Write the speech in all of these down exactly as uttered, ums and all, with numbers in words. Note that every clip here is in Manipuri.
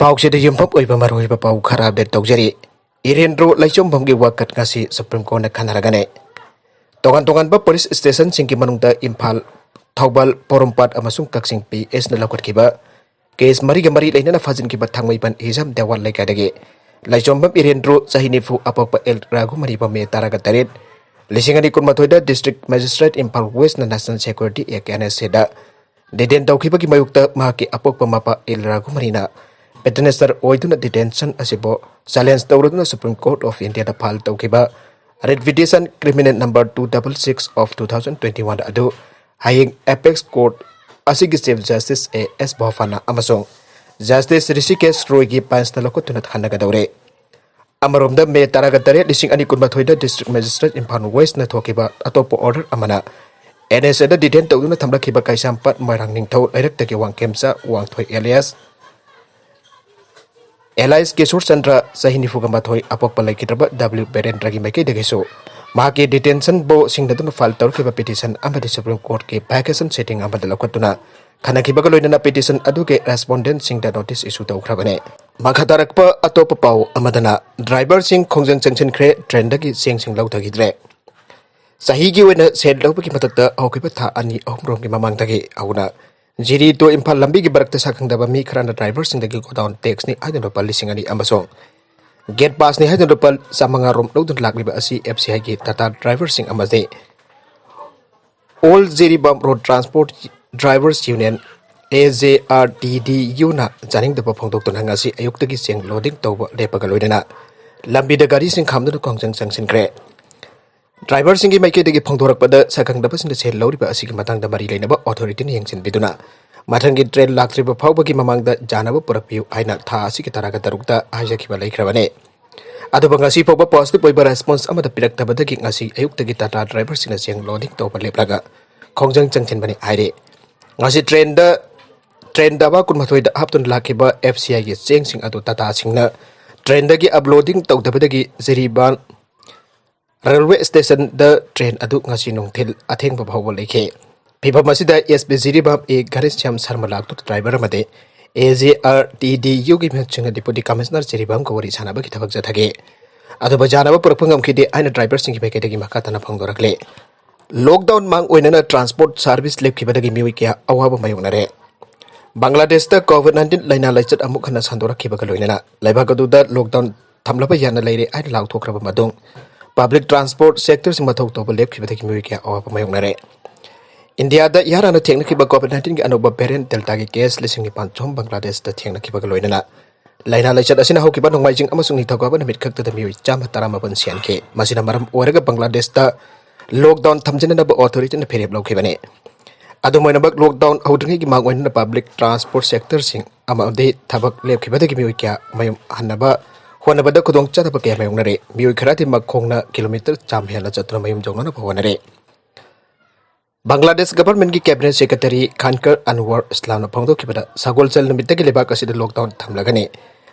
ꯄꯥꯎꯁꯤꯗ ꯌꯨꯝꯐꯝ ꯑꯣꯏꯕ ꯃꯔꯨꯑꯣꯏꯕ ꯄꯥꯎ ꯈꯔ ꯑꯞꯗꯦꯠ ꯇꯧꯖꯔꯤ꯫ ꯏꯔꯦꯟꯗ꯭ꯔꯣ ꯂꯩꯆꯣꯝꯕꯝꯒꯤ ꯋꯥꯀꯠ ꯉꯁꯤ ꯁꯨꯄ꯭ꯔꯤꯝ ꯀꯣꯔꯠꯅ ꯈꯟꯅꯔꯒꯅꯤ꯫ ꯇꯣꯉꯥꯟ ꯇꯣꯉꯥꯟꯕ ꯄꯨꯂꯤꯁ ꯁ꯭ꯇꯦꯁꯟꯁꯤꯡꯒꯤ ꯃꯅꯨꯡꯗ ꯏꯝꯐꯥꯜ, ꯊꯧꯕꯥꯜ, ꯄꯣꯔꯣꯝꯄꯥꯠ ꯑꯃꯁꯨꯡ ꯀꯛꯆꯤꯡ ꯄꯤ ꯑꯦꯁꯅ ꯂꯧꯈꯠꯈꯤꯕ ꯀꯦꯁ ꯃꯔꯤꯒ ꯃꯔꯤ ꯂꯩꯅꯅ ꯐꯥꯖꯤꯟꯈꯤꯕ ꯊꯥꯡꯃꯩꯕꯟ ꯍꯤꯖꯝ ꯗꯦꯋꯥꯜ ꯂꯩꯀꯥꯏꯗꯒꯤ ꯂꯩꯆꯣꯝꯕꯝ ꯏꯔꯦꯟꯗ꯭ꯔꯣ, ꯆꯍꯤ ꯅꯤꯐꯨ, ꯑꯄꯣꯛꯄ ꯑꯦꯜ ꯔꯥꯘꯨꯃꯅꯤꯕꯨ ꯃꯦ ꯇꯔꯥꯒ ꯇꯔꯦꯠ, ꯂꯤꯁꯤꯡ ꯑꯅꯤ ꯀꯨꯟꯃꯥꯊꯣꯏꯗ District Magistrate Imphal Westꯅ National Security Act, N S Aꯗ detain ꯇꯧꯈꯤꯕꯒꯤ ꯃꯥꯌꯣꯛꯇ ꯃꯍꯥꯛꯀꯤ ꯑꯄꯣꯛꯄ ꯃꯄꯥ ꯑꯦꯜ ꯔꯥꯘꯨꯃꯅꯤꯅ petitioner ꯑꯣꯏꯗꯨꯅ detention ꯑꯁꯤꯕꯨ challenge ꯇꯧꯔꯗꯨꯅ Supreme Court of Indiaꯗ file ꯇꯧꯈꯤꯕ writ petition criminal number two double six of two thousand twenty one ꯑꯗꯨ ꯍꯌꯦꯡ Apex Court ꯑꯁꯤꯒꯤ Chief Justice A S ꯕꯣꯐꯥꯅꯥ ꯑꯃꯁꯨꯡ Justice ꯔꯤꯁꯤꯀꯦꯁ ꯔꯣꯏꯒꯤ benchꯅ ꯂꯧꯈꯠꯇꯨꯅ ꯈꯟꯅꯒꯗꯧꯔꯦ꯫ ꯑꯃꯔꯣꯝꯗ, ꯃꯦ ꯇꯔꯥꯒ ꯇꯔꯦꯠ, ꯂꯤꯁꯤꯡ ꯑꯅꯤ ꯀꯨꯟꯃꯥꯊꯣꯏꯗ District Magistrate ꯏꯝꯐꯥꯜ Westꯅ ꯊꯣꯛꯈꯤꯕ ꯑꯇꯣꯞꯄ order ꯑꯃꯅ N S Aꯗ detain ꯇꯧꯗꯨꯅ ꯊꯝꯂꯛꯈꯤꯕ ꯀꯩꯁꯥꯝꯄꯥꯠ ꯃꯣꯏꯔꯥꯡ ꯅꯤꯡꯊꯧ ꯂꯩꯔꯛꯇꯒꯤ ꯋꯥꯡꯈꯦꯝꯆꯥ ꯋꯥꯡꯊꯣꯏ alias alias ꯀꯤꯁꯣꯔ ꯆꯟꯗ꯭ꯔ, ꯆꯍꯤ ꯅꯤꯐꯨꯒ ꯃꯥꯊꯣꯏ, ꯑꯄꯣꯛꯄ ꯂꯩꯈꯤꯗ꯭ꯔꯕ W ꯕꯤꯔꯦꯟꯗ꯭ꯔꯒꯤ ꯃꯥꯏꯀꯩꯗꯒꯤꯁꯨ ꯃꯍꯥꯛꯀꯤ detentionꯕꯨ ꯁꯤꯡꯅꯗꯨꯅ file ꯇꯧꯔꯛꯈꯤꯕ petition ꯑꯃꯗꯤ Supreme Courtꯀꯤ vacation sitting ꯑꯃꯗ ꯂꯧꯈꯠꯇꯨꯅ ꯈꯟꯅꯈꯤꯕꯒ ꯂꯣꯏꯅꯅ petition ꯑꯗꯨꯒꯤ respondentꯁꯤꯡꯗ notice issue ꯇꯧꯈ꯭ꯔꯕꯅꯤ꯫ ꯃꯈꯥ ꯇꯥꯔꯛꯄ ꯑꯇꯣꯞꯄ ꯄꯥꯎ ꯑꯃꯗꯅ driverꯁꯤꯡ ꯈꯣꯡꯖꯪ ꯆꯪꯁꯤꯟꯈ꯭ꯔꯦ, trainꯗꯒꯤ ꯆꯦꯡꯁꯤꯡ ꯂꯧꯊꯈꯤꯗ꯭ꯔꯦ꯫ ꯆꯍꯤꯒꯤ ꯑꯣꯏꯅ ꯁꯦꯜ ꯂꯧꯕꯒꯤ ꯃꯊꯛꯇ ꯍꯧꯈꯤꯕ ꯊꯥ ꯑꯅꯤ ꯑꯍꯨꯝꯔꯣꯝꯒꯤ ꯃꯃꯥꯡꯗꯒꯤ ꯍꯧꯅ ꯖꯤꯔꯤ to ꯏꯝꯐꯥꯜ ꯂꯝꯕꯤꯒꯤ ꯃꯔꯛꯇ ꯁꯛꯈꯪꯗꯕ ꯃꯤ ꯈꯔꯅ driverꯁꯤꯡꯗꯒꯤ godown taxꯅꯤ ꯍꯥꯏꯗꯨꯅ ꯂꯨꯄꯥ ꯂꯤꯁꯤꯡ ꯑꯅꯤ ꯑꯃꯁꯨꯡ gate passꯅꯤ ꯍꯥꯏꯗꯨꯅ ꯂꯨꯄꯥ ꯆꯥꯃꯉꯥ ꯔꯣꯝ ꯂꯧꯗꯨꯅ ꯂꯥꯛꯂꯤꯕ ꯑꯁꯤ F C Iꯒꯤ Tata driverꯁꯤꯡ ꯑꯃꯗꯤ Old Jiribam Road Transport Drivers Union, A J R T D Uꯅ ꯆꯥꯅꯤꯡꯗꯕ ꯐꯣꯡꯗꯣꯛꯇꯨꯅ ꯉꯁꯤ ꯑꯌꯨꯛꯇꯒꯤ ꯆꯦꯡ loading ꯇꯧꯕ ꯂꯦꯞꯄꯒ ꯂꯣꯏꯅꯅ ꯂꯝꯕꯤꯗ ꯒꯥꯔꯤꯁꯤꯡ ꯈꯥꯝꯗꯨꯅ ꯈꯣꯡꯖꯪ ꯆꯪꯁꯤꯟꯈ꯭ꯔꯦ꯫ Driverꯁꯤꯡꯒꯤ ꯃꯥꯏꯀꯩꯗꯒꯤ ꯐꯣꯡꯗꯣꯔꯛꯄꯗ, ꯁꯛꯈꯪꯗꯕꯁꯤꯡꯅ ꯁꯦꯜ ꯂꯧꯔꯤꯕ ꯑꯁꯤꯒꯤ ꯃꯇꯥꯡꯗ ꯃꯔꯤ ꯂꯩꯅꯕ authorityꯅ ꯌꯦꯡꯁꯤꯟꯕꯤꯗꯨꯅ ꯃꯊꯪꯒꯤ train ꯂꯥꯛꯇ꯭ꯔꯤꯕ ꯐꯥꯎꯕꯒꯤ ꯃꯃꯥꯡꯗ ꯌꯥꯅꯕ ꯄꯨꯔꯛꯄꯤꯌꯨ ꯍꯥꯏꯅ ꯊꯥ ꯑꯁꯤꯒꯤ ꯇꯔꯥꯒ ꯇꯔꯨꯛꯇ ꯍꯥꯏꯖꯈꯤꯕ ꯂꯩꯈ꯭ꯔꯕꯅꯤ꯫ ꯑꯗꯨꯕꯨ ꯉꯁꯤ ꯐꯥꯎꯕ positive ꯑꯣꯏꯕ response ꯑꯃꯠꯇ ꯄꯤꯔꯛꯇꯕꯗꯒꯤ ꯉꯁꯤ ꯑꯌꯨꯛꯇꯒꯤ Tata driverꯁꯤꯡꯅ ꯆꯦꯡ loading ꯇꯧꯕ ꯂꯦꯞꯂꯒ ꯈꯣꯡꯖꯪ ꯆꯪꯁꯤꯟꯕꯅꯤ ꯍꯥꯏꯔꯤ꯫ ꯉꯁꯤ trainꯗ, train ꯗꯕꯥ ꯀꯨꯟꯃꯥꯊꯣꯏꯗ ꯍꯥꯞꯇꯨꯅ ꯂꯥꯛꯈꯤꯕ F C Iꯒꯤ ꯆꯦꯡꯁꯤꯡ ꯑꯗꯨ Tataꯁꯤꯡꯅ trainꯗꯒꯤ uploading ꯇꯧꯗꯕꯗꯒꯤ ꯖꯤꯔꯤꯕꯥꯝ railway stationꯗ train ꯑꯗꯨ ꯉꯁꯤ ꯅꯨꯡꯊꯤꯜ ꯑꯊꯦꯡꯕ ꯐꯥꯎꯕ ꯂꯩꯈꯤ꯫ ꯐꯤꯚꯝ ꯑꯁꯤꯗ S P Jiribam A ꯘꯅꯁ꯭ꯌꯥꯝ Sharma ꯂꯥꯛꯇꯨ driver ꯑꯃꯗꯤ ꯑꯦ ꯖꯦ ꯑꯥꯔ ꯇꯤ ꯗꯤ ꯌꯨꯒꯤ ꯃꯤꯍꯨꯠꯁꯤꯡꯅ ꯗꯤꯄꯨꯇꯤ ꯀꯃꯤꯁꯅꯔ ꯖꯤꯔꯤꯕꯥꯝꯒ ꯋꯥꯔꯤ ꯁꯥꯟꯅꯕꯒꯤ ꯊꯕꯛ ꯆꯠꯊꯈꯤ꯫ ꯑꯗꯨꯕꯨ ꯌꯥꯅꯕ ꯄꯨꯔꯛꯄ ꯉꯝꯈꯤꯗꯦ ꯍꯥꯏꯅ ꯗ꯭ꯔꯥꯏꯚꯔꯁꯤꯡꯒꯤ ꯃꯥꯏꯀꯩꯗꯒꯤ ꯃꯈꯥ ꯇꯥꯅ ꯐꯣꯡꯗꯣꯔꯛꯂꯤ꯫ ꯂꯣꯛꯗꯥꯎꯟ ꯃꯥꯡ ꯑꯣꯏꯅꯅ ꯇ꯭ꯔꯥꯟꯁꯄꯣꯔꯠ ꯁꯥꯔꯚꯤꯁ ꯂꯦꯞꯈꯤꯕꯗꯒꯤ ꯃꯤꯑꯣꯏ ꯀꯌꯥ ꯑꯋꯥꯕ ꯃꯥꯌꯣꯛꯅꯔꯦ꯫ ꯕꯪꯒ꯭ꯂꯥꯗꯦꯁꯇ ꯀꯣꯚꯤꯗ ꯅꯥꯏꯟꯇꯤꯟ ꯂꯥꯏꯅꯥ ꯂꯥꯏꯆꯠ ꯑꯃꯨꯛ ꯍꯟꯅ ꯁꯟꯗꯣꯔꯛꯈꯤꯕꯒ ꯂꯣꯏꯅꯅ ꯂꯩꯕꯥꯛ ꯑꯗꯨꯗ ꯂꯣꯛꯗꯥꯎꯟ ꯊꯝꯂꯕ ꯌꯥꯅ ꯂꯩꯔꯦ ꯍꯥꯏꯅ ꯂꯥꯎꯊꯣꯛꯈ꯭ꯔꯕ ꯃꯇꯨꯡ ꯄꯕ꯭ꯂꯤꯛ ꯇ꯭ꯔꯥꯟꯁꯄꯣꯔꯠ ꯁꯦꯛꯇꯔꯁꯤꯡ ꯃꯊꯧ ꯇꯧꯕ ꯂꯦꯞꯈꯤꯕꯗꯒꯤ ꯃꯤꯑꯣꯏ ꯀꯌꯥ ꯑꯋꯥꯕ ꯃꯥꯌꯣꯛꯅꯔꯦ꯫ ꯏꯟꯗꯤꯌꯥꯗ ꯏꯍꯥꯟ ꯍꯥꯟꯅ ꯊꯦꯡꯅꯈꯤꯕ ꯀꯣꯚꯤꯗ ꯅꯥꯏꯟꯇꯤꯟꯒꯤ ꯑꯅꯧꯕ ꯚꯦꯔꯤꯌꯦꯟꯠ ꯗꯦꯜꯇꯥꯒꯤ ꯀꯦꯁ ꯂꯤꯁꯤꯡ ꯅꯤꯄꯥꯟ ꯆꯍꯨꯝ ꯕꯪꯒ꯭ꯂꯥꯗꯦꯁꯇ ꯊꯦꯡꯅꯈꯤꯕꯒ ꯂꯣꯏꯅꯅ ꯂꯥꯏꯅꯥ ꯂꯥꯏꯆꯠ ꯑꯁꯤꯅ ꯍꯧꯈꯤꯕ ꯅꯣꯡꯃꯥꯏꯖꯤꯡ ꯑꯃꯁꯨꯡ ꯅꯤꯡꯊꯧꯀꯥꯕ ꯅꯨꯃꯤꯠ ꯈꯛꯇꯗ ꯃꯤꯑꯣꯏ ꯆꯥꯝꯃ ꯇꯔꯥꯃꯥꯄꯟ ꯁꯤꯍꯟꯈꯤ꯫ ꯃꯁꯤꯅ ꯃꯔꯝ ꯑꯣꯏꯔꯒ ꯕꯪꯒ꯭ꯂꯥꯗꯦꯁꯇ ꯂꯣꯛꯗꯥꯎꯟ ꯊꯝꯖꯤꯟꯅꯅꯕ ꯑꯣꯊꯣꯔꯤꯇꯤꯅ ꯐꯤꯔꯦꯞ ꯂꯧꯈꯤꯕꯅꯤ꯫ ꯑꯗꯨꯝ ꯑꯣꯏꯅꯃꯛ, ꯂꯣꯛꯗꯥꯎꯟ ꯍꯧꯗ꯭ꯔꯤꯉꯩꯒꯤ ꯃꯥꯡ ꯑꯣꯏꯅꯅ ꯄꯕ꯭ꯂꯤꯛ ꯇ꯭ꯔꯥꯟꯁꯄꯣꯔꯠ ꯁꯦꯛꯇꯔꯁꯤꯡ ꯑꯃꯗꯤ ꯊꯕꯛ ꯂꯦꯞꯈꯤꯕꯗꯒꯤ ꯃꯤꯑꯣꯏ ꯀꯌꯥ ꯃꯌꯨꯝ ꯍꯟꯅꯕ ꯍꯣꯠꯅꯕꯗ ꯈꯨꯗꯣꯡꯆꯥꯗꯕ ꯀꯌꯥ ꯃꯥꯌꯣꯛꯅꯔꯦ꯫ ꯃꯤꯑꯣꯏ ꯈꯔꯗꯤ ꯃꯈꯣꯡꯅ ꯀꯤꯂꯣꯃꯤꯇꯔ ꯆꯥꯝꯃ ꯍꯦꯟꯅ ꯆꯠꯇꯨꯅ ꯃꯌꯨꯝ ꯌꯧꯅꯅꯕ ꯍꯣꯠꯅꯔꯦ꯫ ꯕꯪꯒ꯭ꯂꯥꯗꯦꯁ ꯒꯚꯔꯟꯃꯦꯟꯠꯀꯤ ꯀꯦꯕꯤꯅꯦꯠ ꯁꯦꯀ꯭ꯔꯦꯇꯔꯤ ꯈꯥꯟꯀꯔ ꯑꯟꯋꯔ ꯏꯁꯂꯥꯝꯅ ꯐꯣꯡꯗꯣꯛꯈꯤꯕꯗ, ꯁꯒꯣꯜꯁꯦꯜ ꯅꯨꯃꯤꯠꯇꯒꯤ ꯂꯩꯕꯥꯛ ꯑꯁꯤꯗ ꯂꯣꯛꯗꯥꯎꯟ ꯊꯝꯂꯒꯅꯤ꯫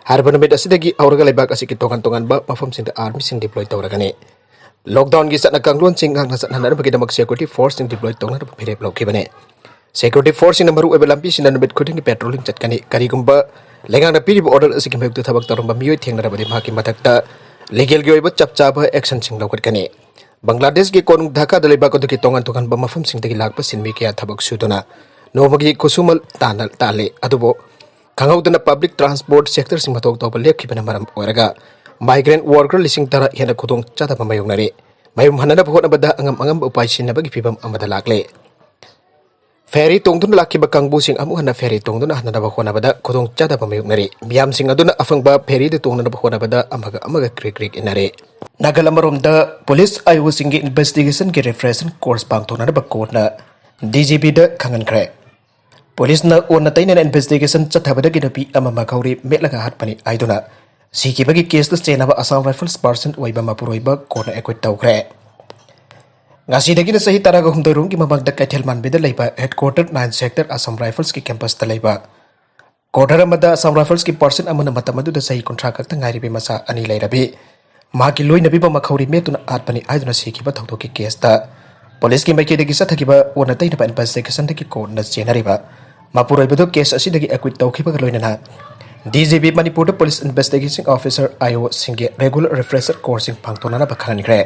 ꯍꯥꯏꯔꯤꯕ ꯅꯨꯃꯤꯠ ꯑꯁꯤꯗꯒꯤ ꯍꯧꯔꯒ ꯂꯩꯕꯥꯛ ꯑꯁꯤꯒꯤ ꯇꯣꯉꯥꯟ ꯇꯣꯉꯥꯟꯕ ꯃꯐꯝꯁꯤꯡꯗ ꯑꯥꯔꯃꯤꯁꯤꯡ ꯗꯤꯄ꯭ꯂꯣꯏ ꯇꯧꯔꯒꯅꯤ꯫ ꯂꯣꯛꯗꯥꯎꯟꯒꯤ ꯆꯠꯅ ꯀꯥꯡꯂꯣꯟꯁꯤꯡ ꯉꯥꯛꯅ ꯆꯠꯍꯟꯅꯅꯕꯒꯤꯗꯃꯛ ꯁꯦꯀ꯭ꯌꯨꯔꯤꯇꯤ ꯐꯣꯔꯁꯁꯤꯡ ꯗꯤꯄ꯭ꯂꯣꯏ ꯇꯧꯅꯅꯕ ꯐꯤꯔꯦꯞ ꯂꯧꯈꯤꯕꯅꯤ꯫ ꯁꯦꯀ꯭ꯌꯨꯔꯤꯇꯤ ꯐꯣꯔꯁꯁꯤꯡꯅ ꯃꯔꯨꯑꯣꯏꯕ ꯂꯝꯕꯤꯁꯤꯡꯗ ꯅꯨꯃꯤꯠ ꯈꯨꯗꯤꯡꯒꯤ ꯄꯦꯇ꯭ꯔꯣꯂꯤꯡ ꯆꯠꯀꯅꯤ꯫ ꯀꯔꯤꯒꯨꯝꯕ ꯂꯩꯉꯥꯛꯅ ꯄꯤꯔꯤꯕ ꯑꯣꯔꯗꯔ ꯑꯁꯤꯒꯤ ꯃꯥꯌꯣꯛꯇ ꯊꯕꯛ ꯇꯧꯔꯝꯕ ꯃꯤꯑꯣꯏ ꯊꯦꯡꯅꯔꯕꯗꯤ ꯃꯍꯥꯛꯀꯤ ꯃꯊꯛꯇ ꯂꯤꯒꯦꯜꯒꯤ ꯑꯣꯏꯕ ꯆꯞ ꯆꯥꯕ ꯑꯦꯛꯁꯟꯁꯤꯡ ꯂꯧꯈꯠꯀꯅꯤ꯫ ꯕꯪꯒ꯭ꯂꯥꯗꯦꯁꯀꯤ ꯀꯣꯅꯨꯡ ꯙꯥꯀꯥꯗ ꯂꯩꯕꯥꯛ ꯑꯗꯨꯒꯤ ꯇꯣꯉꯥꯟ ꯇꯣꯉꯥꯟꯕ ꯃꯐꯝꯁꯤꯡꯗꯒꯤ ꯂꯥꯛꯄ ꯁꯤꯟꯃꯤ ꯀꯌꯥ ꯊꯕꯛ ꯁꯨꯗꯨꯅ ꯅꯣꯡꯃꯒꯤ ꯈꯨꯠꯁꯨꯃꯟ ꯇꯥꯟꯅ ꯇꯥꯜꯂꯤ꯫ ꯑꯗꯨꯕꯨ ꯈꯪꯍꯧꯗꯅ ꯄꯕ꯭ꯂꯤꯛ ꯇ꯭ꯔꯥꯟꯁꯄꯣꯔꯠ ꯁꯦꯛꯇꯔꯁꯤꯡ ꯃꯊꯧ ꯇꯧꯕ ꯂꯦꯞꯈꯤꯕꯅ ꯃꯔꯝ ꯑꯣꯏꯔꯒ ꯃꯥꯏꯒ꯭ꯔꯦꯟꯠ ꯋꯥꯔꯀꯔ ꯂꯤꯁꯤꯡ ꯇꯔꯥ ꯍꯦꯟꯅ ꯈꯨꯗꯣꯡ ꯆꯥꯗꯕ ꯃꯥꯌꯣꯛꯅꯔꯤ꯫ ꯃꯌꯨꯝ ꯍꯟꯅꯅꯕ ꯍꯣꯠꯅꯕꯗ ꯑꯉꯝ ꯑꯉꯝꯕ ꯎꯄꯥꯏ ꯁꯤꯖꯤꯟꯅꯕꯒꯤ ꯐꯤꯚꯝ ꯑꯃꯗ ꯂꯥꯛꯂꯦ꯫ ꯐꯦꯔꯤ ꯇꯣꯡꯗꯨꯅ ꯂꯥꯛꯈꯤꯕ ꯀꯥꯡꯕꯨꯁꯤꯡ ꯑꯃꯨꯛ ꯍꯟꯅ ꯐꯦꯔꯤ ꯇꯣꯡꯗꯨꯅ ꯍꯟꯅꯅꯕ ꯍꯣꯠꯅꯕꯗ ꯈꯨꯗꯣꯡ ꯆꯥꯗꯕ ꯃꯥꯌꯣꯛꯅꯔꯤ꯫ ꯃꯤꯌꯥꯝꯁꯤꯡ ꯑꯗꯨꯅ ꯑꯐꯪꯕ ꯐꯦꯔꯤꯗ ꯇꯣꯡꯅꯅꯕ ꯍꯣꯠꯅꯕꯗ ꯑꯃꯒ ꯑꯃꯒ ꯀ꯭ꯔꯤꯛ ꯀ꯭ꯔꯤꯛ ꯏꯟꯅꯔꯦ꯫ ꯅꯥꯀꯜ ꯑꯃꯔꯣꯝꯗ, ꯄꯨꯂꯤꯁ ꯑꯥꯏ ꯑꯣꯁꯤꯡꯒꯤ ꯏꯟꯚꯦꯁꯇꯤꯒꯦꯁꯟꯒꯤ ꯔꯤꯐ꯭ꯔꯦꯁꯟ ꯀꯣꯔꯁ ꯄꯥꯡꯊꯣꯛꯅꯅꯕ ꯀꯣꯔꯠꯅ ꯗꯤ ꯖꯤ ꯄꯤꯗ ꯈꯪꯍꯟꯈ꯭ꯔꯦ꯫ ꯄꯨꯂꯤꯁꯅ ꯑꯣꯟꯅ ꯇꯩꯅꯅ ꯏꯟꯚꯦꯁꯇꯤꯒꯦꯁꯟ ꯆꯠꯊꯕꯗꯒꯤ ꯅꯨꯄꯤ ꯑꯃ ꯃꯈꯧꯔꯤ ꯃꯦꯠꯂꯒ ꯍꯥꯠꯄꯅꯤ ꯍꯥꯏꯗꯨꯅ ꯁꯤꯈꯤꯕꯒꯤ ꯀꯦꯁꯇ ꯆꯦꯟꯅꯕ ꯑꯁꯥꯝ ꯔꯥꯏꯐꯜꯁ ꯄꯥꯔꯁꯟ ꯑꯣꯏꯕ ꯃꯄꯨꯔꯣꯏꯕ ꯀꯣꯔꯠꯅ ꯑꯦꯀ꯭ꯋꯤꯠ ꯇꯧꯈ꯭ꯔꯦ꯫ ꯉꯁꯤꯗꯒꯤꯅ ꯆꯍꯤ ꯇꯔꯥꯒ ꯍꯨꯝꯗꯣꯏ ꯔꯣꯝꯒꯤ ꯃꯃꯥꯡꯗ ꯀꯩꯊꯦꯜ ꯃꯥꯟꯕꯤꯗ ꯂꯩꯕ ꯍꯦꯗꯀ꯭ꯋꯥꯇꯔ ꯅꯥꯏꯟ ꯁꯦꯛꯇꯔ ꯑꯁꯥꯝ ꯔꯥꯏꯐꯜꯁꯀꯤ ꯀꯦꯝꯄꯁꯇ ꯂꯩꯕ ꯀ꯭ꯋꯥꯇꯔ ꯑꯃꯗ ꯑꯁꯥꯝ ꯔꯥꯏꯐꯜꯁꯀꯤ ꯄꯥꯔꯁꯟ ꯑꯃꯅ ꯃꯇꯝ ꯑꯗꯨꯗ ꯆꯍꯤ ꯀꯨꯟꯊ꯭ꯔꯥ ꯈꯛꯇ ꯉꯥꯏꯔꯤꯕꯤ ꯃꯆꯥ ꯑꯅꯤ ꯂꯩꯔꯕꯤ ꯃꯍꯥꯛꯀꯤ ꯂꯣꯏꯅꯕꯤꯕꯨ ꯃꯈꯧꯔꯤ ꯃꯦꯠꯇꯨꯅ ꯍꯥꯠꯄꯅꯤ ꯍꯥꯏꯗꯨꯅ ꯁꯤꯈꯤꯕ ꯊꯧꯗꯣꯛꯀꯤ ꯀꯦꯁꯇ ꯄꯨꯂꯤꯁꯀꯤ ꯃꯥꯏꯀꯩꯗꯒꯤ ꯆꯠꯊꯈꯤꯕ ꯑꯣꯟꯅ ꯇꯩꯅꯕ ꯏꯟꯚꯦꯁꯇꯤꯒꯦꯁꯟꯗꯒꯤ ꯀꯣꯟꯅ ꯆꯦꯟꯅꯔꯤꯕ ꯃꯄꯨꯔꯣꯏꯕꯗꯨ ꯀꯦꯁ ꯑꯁꯤꯗꯒꯤ ꯑꯦꯀ꯭ꯋꯤꯠ ꯇꯧꯈꯤꯕꯒ ꯂꯣꯏꯅꯅ ꯗꯤ ꯖꯤ ꯄꯤ ꯃꯅꯤꯄꯨꯔꯗ ꯄꯨꯂꯤꯁ ꯏꯟꯚꯦꯁꯇꯤꯒꯦꯁꯟ ꯑꯣꯐꯤꯁꯔ, ꯑꯥꯏ ꯑꯣꯁꯤꯡꯒꯤ ꯔꯦꯒꯨꯂꯔ ꯔꯤꯐ꯭ꯔꯦꯁꯔ ꯀꯣꯔꯁꯁꯤꯡ ꯄꯥꯡꯊꯣꯛꯅꯅꯕ ꯈꯪꯍꯟꯈ꯭ꯔꯦ꯫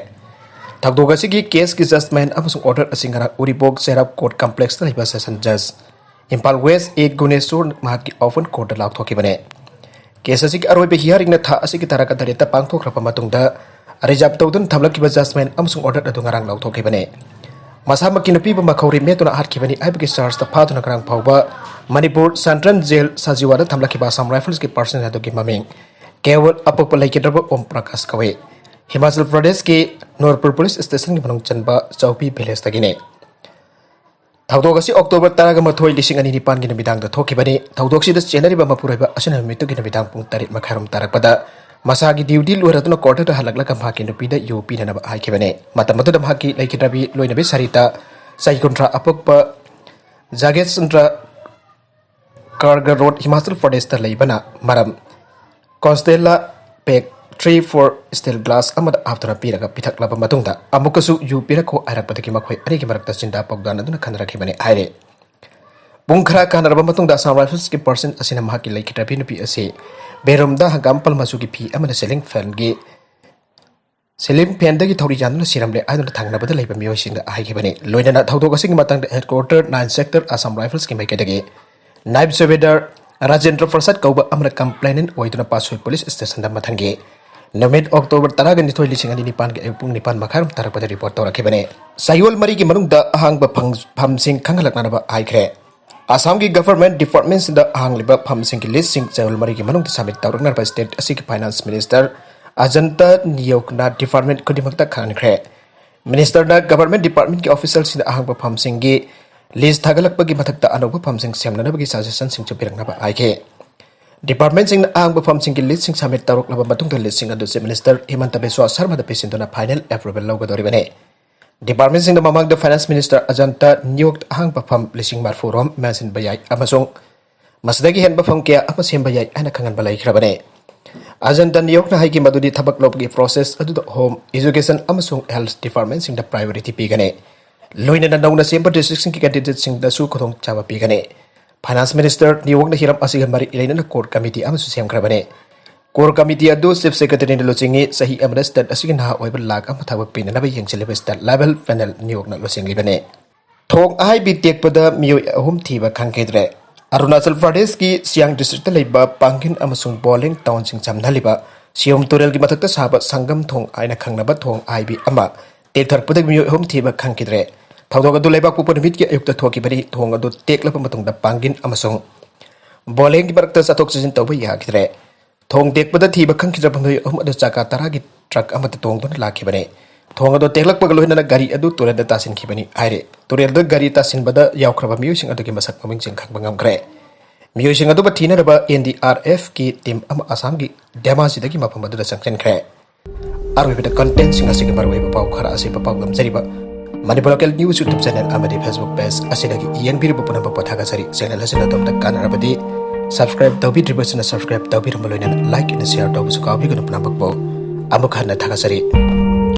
ꯊꯧꯗꯣꯛ ꯑꯁꯤꯒꯤ ꯀꯦꯁꯀꯤ ꯖꯖꯃꯦꯟ ꯑꯃꯁꯨꯡ ꯑꯣꯔꯗꯔ ꯑꯁꯤ ꯉꯔꯥꯡ ꯎꯔꯤꯄꯣꯛ ꯆꯩꯔꯥꯎ ꯀꯣꯔꯠ ꯀꯝꯄ꯭ꯂꯦꯛꯁꯇ ꯂꯩꯕ ꯁꯦꯁꯟ ꯖꯖ ꯏꯝꯐꯥꯜ ꯋꯦꯁ ꯑꯦ ꯒꯨꯅꯦꯁꯣꯔ ꯃꯍꯥꯛꯀꯤ ꯑꯣꯄꯟ ꯀꯣꯔꯠꯇ ꯂꯥꯎꯊꯣꯛꯈꯤꯕꯅꯤ꯫ ꯀꯦꯁ ꯑꯁꯤꯒꯤ ꯑꯔꯣꯏꯕ ꯍꯤꯌꯥꯔꯤꯡꯅ ꯊꯥ ꯑꯁꯤꯒꯤ ꯇꯔꯥꯒ ꯇꯔꯦꯠꯇ ꯄꯥꯡꯊꯣꯛꯈ꯭ꯔꯕ ꯃꯇꯨꯡꯗ ꯔꯤꯖꯥꯔꯚ ꯇꯧꯗꯨꯅ ꯊꯝꯂꯛꯈꯤꯕ ꯖꯖꯃꯦꯟ ꯑꯃꯁꯨꯡ ꯑꯣꯔꯗꯔ ꯑꯗꯨ ꯉꯔꯥꯡ ꯂꯥꯎꯊꯣꯛꯈꯤꯕꯅꯤ꯫ ꯃꯁꯥꯃꯛꯀꯤ ꯅꯨꯄꯤꯕꯨ ꯃꯈꯧꯔꯤ ꯃꯦꯠꯇꯨꯅ ꯍꯥꯠꯈꯤꯕꯅꯤ ꯍꯥꯏꯕꯒꯤ ꯆꯥꯔꯖꯇ ꯐꯥꯗꯨꯅ ꯉꯔꯥꯡ ꯐꯥꯎꯕ ꯃꯅꯤꯄꯨꯔ ꯁꯦꯟꯇ꯭ꯔꯦꯜ ꯖꯦꯜ ꯁꯖꯤꯋꯥꯗ ꯊꯝꯂꯛꯈꯤꯕ ꯑꯁꯥꯝ ꯔꯥꯏꯐꯜꯁꯀꯤ ꯄꯥꯔꯁꯟ ꯑꯗꯨꯒꯤ ꯃꯃꯤꯡ ꯀꯦꯋꯜ ꯑꯄꯣꯛꯄ ꯂꯩꯈꯤꯗ꯭ꯔꯕ ꯑꯣꯝ ꯄ꯭ꯔꯀꯥꯁ ꯀꯧꯏ꯫ ꯍꯤꯃꯥꯆꯜ ꯄ꯭ꯔꯗꯦꯁꯀꯤ ꯅꯨꯔꯄꯨꯔ ꯄꯨꯂꯤꯁ ꯁ꯭ꯇꯦꯁꯟꯒꯤ ꯃꯅꯨꯡ ꯆꯟꯕ ꯆꯧꯄꯤ ꯚꯤꯂꯦꯖꯇꯒꯤꯅꯤ꯫ ꯊꯧꯗꯣꯛ ꯑꯁꯤ ꯑꯣꯛꯇꯣꯕꯔ ꯇꯔꯥꯒ ꯃꯥꯊꯣꯏ, ꯂꯤꯁꯤꯡ ꯑꯅꯤ ꯅꯤꯄꯥꯟꯒꯤ ꯅꯨꯃꯤꯗꯥꯡꯗ ꯊꯣꯛꯈꯤꯕꯅꯤ꯫ ꯊꯧꯗꯣꯛꯁꯤꯗ ꯆꯦꯟꯅꯔꯤꯕ ꯃꯄꯨꯔꯣꯏꯕ ꯑꯁꯤꯅ ꯅꯨꯃꯤꯠꯇꯨꯒꯤ ꯅꯨꯃꯤꯗꯥꯡ ꯄꯨꯡ ꯇꯔꯦꯠ ꯃꯈꯥꯏꯔꯣꯝ ꯇꯥꯔꯛꯄꯗ ꯃꯁꯥꯒꯤ ꯗ꯭ꯌꯨꯇꯤ ꯂꯣꯏꯔꯗꯨꯅ ꯀ꯭ꯋꯥꯔꯇꯔꯗ ꯍꯜꯂꯛꯂꯒ ꯃꯍꯥꯛꯀꯤ ꯅꯨꯄꯤꯗ ꯌꯨ ꯄꯤꯅꯅꯕ ꯍꯥꯏꯈꯤꯕꯅꯤ꯫ ꯃꯇꯝ ꯑꯗꯨꯗ ꯃꯍꯥꯛꯀꯤ ꯂꯩꯈꯤꯗ꯭ꯔꯕꯤ ꯂꯣꯏꯅꯕꯤ ꯁꯔꯤꯇꯥ, ꯆꯍꯤ ꯀꯨꯟꯊ꯭ꯔꯥ ꯑꯄꯣꯛꯄ ꯖꯥꯒꯦꯁ ꯆꯟꯗ꯭ꯔ ꯀꯥꯔꯒ ꯔꯣꯗ, ꯍꯤꯃꯥꯆꯜ ꯄ꯭ꯔꯗꯦꯁꯇ ꯂꯩꯕꯅ ꯃꯔꯝ ꯀꯣꯟꯁꯇꯦꯂꯥ ꯄꯦꯛ ꯊ꯭ꯔꯤ ꯐꯣꯔ ꯁ꯭ꯇꯤꯜ ꯒ꯭ꯂꯥꯁ ꯑꯃꯗ ꯍꯥꯞꯇꯨꯅ ꯄꯤꯔꯒ ꯄꯤꯊꯛꯂꯕ ꯃꯇꯨꯡꯗ ꯑꯃꯨꯛꯀꯁꯨ ꯌꯨ ꯄꯤꯔꯛꯈꯣ ꯍꯥꯏꯔꯛꯄꯗꯒꯤ ꯃꯈꯣꯏ ꯑꯅꯤꯒꯤ ꯃꯔꯛꯇ ꯆꯤꯟꯗꯥ ꯄꯥꯎꯗꯥꯟꯅꯗꯨꯅ ꯈꯟꯅꯔꯛꯈꯤꯕꯅꯤ ꯍꯥꯏꯔꯤ꯫ ꯄꯨꯡ ꯈꯔ ꯀꯥꯟꯅꯔꯕ ꯃꯇꯨꯡꯗ ꯑꯁꯥꯝ ꯔꯥꯏꯐꯜꯁꯀꯤ ꯄꯥꯔꯁꯟ ꯑꯁꯤꯅ ꯃꯍꯥꯛꯀꯤ ꯂꯩꯈꯤꯗ꯭ꯔꯕꯤ ꯅꯨꯄꯤ ꯑꯁꯤ ꯕꯦꯔꯨꯝꯗ ꯍꯪꯒꯥꯝꯄꯥꯜ ꯃꯆꯨꯒꯤ ꯐꯤ ꯑꯃꯗ ꯁꯤꯂꯤꯡ ꯐꯦꯟꯒꯤ, ꯁꯤꯂꯤꯡ ꯐꯦꯟꯗꯒꯤ ꯊꯧꯔꯤ ꯌꯥꯟꯗꯨꯅ ꯁꯤꯔꯝꯂꯦ ꯍꯥꯏꯗꯨꯅ ꯊꯪꯅꯕꯗ ꯂꯩꯕ ꯃꯤꯑꯣꯏꯁꯤꯡꯗ ꯍꯥꯏꯈꯤꯕꯅꯤ꯫ ꯂꯣꯏꯅꯅ ꯊꯧꯗꯣꯛ ꯑꯁꯤꯒꯤ ꯃꯇꯥꯡꯗ ꯍꯦꯗꯀ꯭ꯋꯥꯔꯇꯔ ꯅꯥꯏꯟ ꯁꯦꯛꯇꯔ ꯑꯁꯥꯝ ꯔꯥꯏꯐꯜꯁꯀꯤ ꯃꯥꯏꯀꯩꯗꯒꯤ ꯅꯥꯏꯕ ꯁꯨꯕꯦꯗꯥꯔ ꯔꯥꯖꯦꯟꯗ꯭ꯔ ꯄ꯭ꯔꯁꯥꯗ ꯀꯧꯕ ꯑꯃꯅ ꯀꯝꯄ꯭ꯂꯦꯅꯦꯟ ꯑꯣꯏꯗꯨꯅ ꯄꯥꯠꯁꯣꯏ ꯄꯨꯂꯤꯁ ꯁ꯭ꯇꯦꯁꯟꯗ ꯃꯊꯪꯒꯤ ꯅꯨꯃꯤꯠ ꯑꯣꯛꯇꯣꯕꯔ ꯇꯔꯥꯒ ꯅꯤꯊꯣꯏ, ꯂꯤꯁꯤꯡ ꯑꯅꯤ ꯅꯤꯄꯥꯟꯒꯤ ꯑꯌꯨꯛ ꯄꯨꯡ ꯅꯤꯄꯥꯟ ꯃꯈꯥꯏꯔꯣꯝ ꯇꯥꯔꯛꯄꯗ ꯔꯤꯄꯣꯔꯠ ꯇꯧꯔꯛꯈꯤꯕꯅꯤ꯫ ꯆꯌꯣꯜ ꯃꯔꯤꯒꯤ ꯃꯅꯨꯡꯗ ꯑꯍꯥꯡꯕ ꯐꯪ-, ꯐꯝꯁꯤꯡ ꯈꯪꯍꯜꯂꯛꯅꯅꯕ ꯍꯥꯏꯈ꯭ꯔꯦ꯫ ꯑꯁꯥꯝꯒꯤ ꯒꯚꯔꯟꯃꯦꯟꯠ ꯗꯤꯄꯥꯔꯠꯃꯦꯟꯠꯁꯤꯡꯗ ꯑꯍꯥꯡꯂꯤꯕ ꯐꯝꯁꯤꯡꯒꯤ ꯂꯤꯁ꯭ꯠꯁꯤꯡ ꯆꯌꯣꯜ ꯃꯔꯤꯒꯤ ꯃꯅꯨꯡꯗ ꯁꯕꯃꯤꯠ ꯇꯧꯔꯛꯅꯕ ꯁ꯭ꯇꯦꯠ ꯑꯁꯤꯒꯤ ꯐꯥꯏꯅꯥꯟꯁ ꯃꯤꯅꯤꯁꯇꯔ ꯑꯖꯟꯇ ꯅꯤꯌꯣꯛꯅ ꯗꯤꯄꯥꯔꯠꯃꯦꯟꯠ ꯈꯨꯗꯤꯡꯃꯛꯇ ꯈꯪꯍꯟꯈ꯭ꯔꯦ꯫ ꯃꯤꯅꯤꯁꯇꯔꯅ ꯒꯚꯔꯟꯃꯦꯟꯠ ꯗꯤꯄꯥꯔꯠꯃꯦꯟꯠꯀꯤ ꯑꯣꯐꯤꯁꯤꯌꯦꯜꯁꯤꯡꯗ ꯑꯍꯥꯡꯕ ꯐꯝꯁꯤꯡꯒꯤ ꯂꯤꯁ꯭ꯠ ꯊꯥꯒꯠꯂꯛꯄꯒꯤ ꯃꯊꯛꯇ ꯑꯅꯧꯕ ꯐꯝꯁꯤꯡ ꯁꯦꯝꯅꯅꯕꯒꯤ ꯁꯖꯦꯁꯟꯁꯤꯡꯁꯨ ꯄꯤꯔꯛꯅꯕ ꯍꯥꯏꯈꯤ꯫ ꯗꯤꯄꯥꯔꯠꯃꯦꯟꯠꯁꯤꯡꯅ ꯑꯍꯥꯡꯕ ꯐꯝꯁꯤꯡꯒꯤ ꯂꯤꯁ꯭ꯠꯁꯤꯡ ꯁꯕꯃꯤꯠ ꯇꯧꯔꯛꯂꯕ ꯃꯇꯨꯡꯗ ꯂꯤꯁ꯭ꯠꯁꯤꯡ ꯑꯗꯨ ꯆꯤꯐ ꯃꯤꯅꯤꯁꯇꯔ ꯍꯤꯃꯟꯇ ꯕꯤꯁ꯭ꯋꯥ ꯁꯔꯃꯗ ꯄꯤꯁꯤꯟꯗꯨꯅ ꯐꯥꯏꯅꯦꯜ ꯑꯦꯄ꯭ꯔꯨꯕꯦꯜ ꯂꯧꯒꯗꯧꯔꯤꯕꯅꯤ꯫ ꯗꯤꯄꯥꯔꯠꯃꯦꯟꯠꯁꯤꯡꯗ ꯃꯃꯥꯡꯗ ꯐꯥꯏꯅꯥꯟꯁ ꯃꯤꯅꯤꯁꯇꯔ ꯑꯖꯟꯇ ꯅꯤꯌꯣꯛꯇ ꯑꯍꯥꯡꯕ ꯐꯝ ꯂꯤꯁꯤꯡ ꯃꯔꯤꯐꯨ ꯔꯣꯝ ꯃꯦꯟꯁꯤꯟꯕ ꯌꯥꯏ ꯑꯃꯁꯨꯡ ꯃꯁꯤꯗꯒꯤ ꯍꯦꯟꯕ ꯐꯝ ꯀꯌꯥ ꯑꯃ ꯁꯦꯝꯕ ꯌꯥꯏ ꯍꯥꯏꯅ ꯈꯪꯍꯟꯕ ꯂꯩꯈ꯭ꯔꯕꯅꯤ꯫ ꯑꯖꯟꯇ ꯅꯤꯌꯣꯛꯅ ꯍꯥꯏꯈꯤ ꯃꯗꯨꯗꯤ ꯊꯕꯛ ꯂꯧꯕꯒꯤ ꯄ꯭ꯔꯣꯁꯦꯁ ꯑꯗꯨꯗ ꯍꯣꯝ, ꯑꯦꯖꯨꯀꯦꯁꯟ ꯑꯃꯁꯨꯡ ꯍꯦꯜꯊ ꯗꯤꯄꯥꯔꯠꯃꯦꯟꯠꯁꯤꯡꯗ ꯄ꯭ꯔꯥꯏꯑꯣꯔꯤꯇꯤ ꯄꯤꯒꯅꯤ꯫ ꯂꯣꯏꯅꯅ ꯅꯧꯅ ꯁꯦꯝꯕ ꯗꯤꯁꯇ꯭ꯔꯤꯛꯁꯤꯡꯒꯤ ꯀꯦꯟꯗꯤꯗꯦꯠꯁꯤꯡꯗꯁꯨ ꯈꯨꯗꯣꯡꯆꯥꯕ ꯄꯤꯒꯅꯤ꯫ Finance Minister New Yorkꯅ ꯍꯤꯔꯝ ꯑꯁꯤꯒ ꯃꯔꯤ ꯂꯩꯅꯅ core committee ꯑꯃꯁꯨ ꯁꯦꯝꯈ꯭ꯔꯕꯅꯤ꯫ Core committee ꯑꯗꯨ Chief Secretaryꯅ ꯂꯨꯆꯤꯡꯏ꯫ ꯆꯍꯤ ꯑꯃꯗ state ꯑꯁꯤꯒꯤ ꯅꯍꯥ ꯑꯣꯏꯕ ꯂꯥꯈ ꯑꯃ ꯊꯕꯛ ꯄꯤꯅꯅꯕ ꯌꯦꯡꯁꯤꯜꯂꯤꯕ state level panel New Yorkꯅ ꯂꯨꯆꯤꯡꯂꯤꯕꯅꯤ꯫ ꯊꯣꯡ ꯑꯍꯥꯏꯕꯤ ꯇꯦꯛꯄꯗ ꯃꯤꯑꯣꯏ ꯑꯍꯨꯝ ꯊꯤꯕ ꯈꯪꯈꯤꯗ꯭ꯔꯦ꯫ ꯑꯔꯨꯅꯥꯆꯜ ꯄ꯭ꯔꯗꯦꯁꯀꯤ ꯁꯤꯌꯥꯡ districtꯇ ꯂꯩꯕ ꯄꯥꯡꯒꯤꯟ ꯑꯃꯁꯨꯡ ꯕꯣꯂꯦꯡ townꯁꯤꯡ ꯆꯝꯅꯍꯜꯂꯤꯕ ꯁꯤꯌꯣꯝ ꯇꯨꯔꯦꯜꯒꯤ ꯃꯊꯛꯇ ꯁꯥꯕ ꯁꯪꯒꯝ ꯊꯣꯡ ꯍꯥꯏꯅ ꯈꯪꯅꯕ ꯊꯣꯡ ꯑꯍꯥꯏꯕꯤ ꯑꯃ ꯇꯦꯛꯊꯔꯛꯄꯗꯒꯤ ꯃꯤꯑꯣꯏ ꯑꯍꯨꯝ ꯊꯤꯕ ꯈꯪꯈꯤꯗ꯭ꯔꯦ꯫ ꯊꯧꯗꯣꯛ ꯑꯗꯨ ꯂꯩꯕꯥꯛꯄꯣꯛꯄ ꯅꯨꯃꯤꯠꯀꯤ ꯑꯌꯨꯛꯇ ꯊꯣꯛꯈꯤꯕꯅꯤ꯫ ꯊꯣꯡ ꯑꯗꯨ ꯇꯦꯛꯂꯕ ꯃꯇꯨꯡꯗ ꯄꯥꯡꯒꯤꯟ ꯑꯃꯁꯨꯡ ꯕꯣꯂꯦꯡꯒꯤ ꯃꯔꯛꯇ ꯆꯠꯊꯣꯛ ꯆꯠꯁꯤꯟ ꯇꯧꯕ ꯌꯥꯈꯤꯗ꯭ꯔꯦ꯫ ꯊꯣꯡ ꯇꯦꯛꯄꯗ ꯊꯤꯕ ꯈꯪꯈꯤꯗ꯭ꯔꯕ ꯃꯤꯑꯣꯏ ꯑꯍꯨꯝ ꯑꯗꯨ ꯆꯀꯥ ꯇꯔꯥꯒꯤ truck ꯑꯃꯗ ꯇꯣꯡꯗꯨꯅ ꯂꯥꯛꯈꯤꯕꯅꯤ꯫ ꯊꯣꯡ ꯑꯗꯨ ꯇꯦꯛꯂꯛꯄꯒ ꯂꯣꯏꯅꯅ ꯒꯥꯔꯤ ꯑꯗꯨ ꯇꯨꯔꯦꯜꯗ ꯇꯥꯁꯤꯟꯈꯤꯕꯅꯤ ꯍꯥꯏꯔꯤ꯫ ꯇꯨꯔꯦꯜꯗ ꯒꯥꯔꯤ ꯇꯥꯁꯤꯟꯕꯗ ꯌꯥꯎꯈ꯭ꯔꯕ ꯃꯤꯑꯣꯏꯁꯤꯡ ꯑꯗꯨꯒꯤ ꯃꯁꯛ ꯃꯃꯤꯡꯁꯤꯡ ꯈꯪꯕ ꯉꯝꯈ꯭ꯔꯦ꯫ ꯃꯤꯑꯣꯏꯁꯤꯡ ꯑꯗꯨꯕꯨ ꯊꯤꯅꯅꯕ N D R Fꯀꯤ team ꯑꯃ ꯑꯁꯥꯝꯒꯤ ꯙꯦꯃꯥꯖꯤꯗꯒꯤ ꯃꯐꯝ ꯑꯗꯨꯗ ꯆꯪꯁꯤꯟꯈ꯭ꯔꯦ꯫ ꯑꯔꯣꯏꯕꯗ contentꯁꯤꯡ ꯑꯁꯤꯒꯤ ꯃꯔꯨꯑꯣꯏꯕ ꯄꯥꯎ ꯈꯔ ꯑꯁꯤ ꯄꯥꯎ ꯉꯝꯖꯔꯤꯕ Manipur Local News YouTube channel ꯑꯃꯗꯤ Facebook page ꯑꯁꯤꯗꯒꯤ ꯌꯦꯡꯕꯤꯔꯤꯕ ꯄꯨꯝꯅꯃꯛꯄꯨ ꯊꯥꯒꯠꯆꯔꯤ꯫ Channel ꯑꯁꯤꯅ ꯑꯗꯣꯝꯗ ꯀꯥꯟꯅꯔꯕꯗꯤ subscribe ꯇꯧꯕꯤꯗ꯭ꯔꯤꯕꯁꯤꯅ subscribe ꯇꯧꯕꯤꯔꯝꯕ ꯂꯣꯏꯅꯅ like and share ꯇꯧꯕꯁꯨ ꯀꯥꯎꯕꯤꯒꯅꯨ ꯄꯨꯝꯅꯃꯛꯄꯨ꯫ ꯑꯃꯨꯛ ꯍꯟꯅ ꯊꯥꯒꯠꯆꯔꯤ꯫